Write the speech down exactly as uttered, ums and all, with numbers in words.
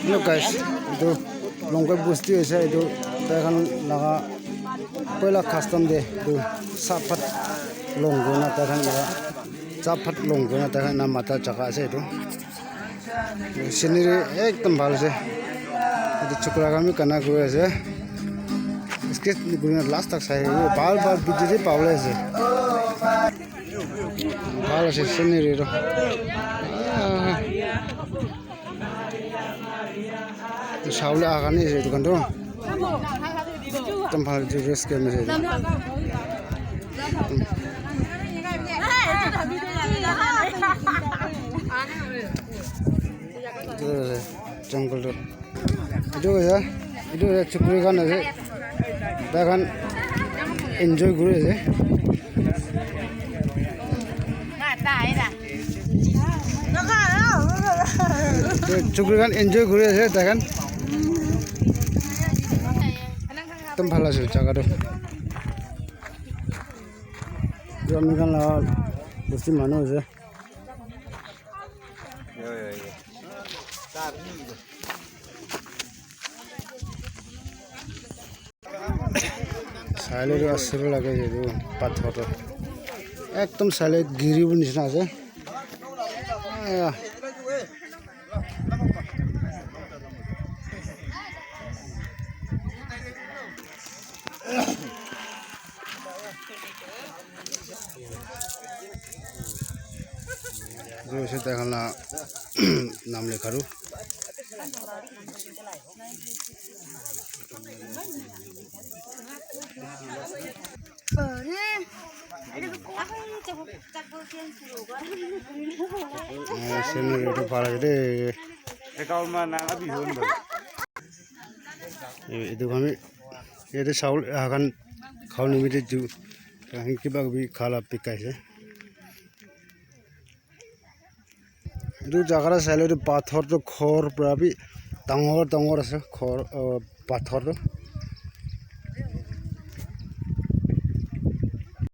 Hello guys, etu Longkai bosti ase, etu tai khan laga poila custom te etu sap phat long kurina tai khan laga sap phat long kurina tai khan na mata jaga ase etu. Scenery ekdum bhal ase. Etu chokra khan bi gana kuri ase. Skate kurina last tak sai bhal bhal video bi pabole ase. Bhal ase scenery tu. Ah. Sabole aha khan ase etu khan tu. Ekdum bhal etu rest camp ase etu. Etu ase jungle tu. Etu ase, etu ase chukri khan ase. Tai khan enjoy kuri ase. Chukri khan enjoy kuri ase tai khan. Ekdum bhal ase jaga tu. Etu ami khan laga bosti manu ase. Saile tu ase lage etu pathor tu. Ekdum saile giri bo nishina ase. Aya. Etu ase tai khan la nam lekha tu. Eh, scenery tu bhal ase de. Eh, etu khan bi, yate sabole aha khan khabo nimite etu, kiba kibi kha la bikai ase. Etu jaga te saile tu pathor tu ghor pura bi dangor dangor ase, ghor, uh, pathor tu.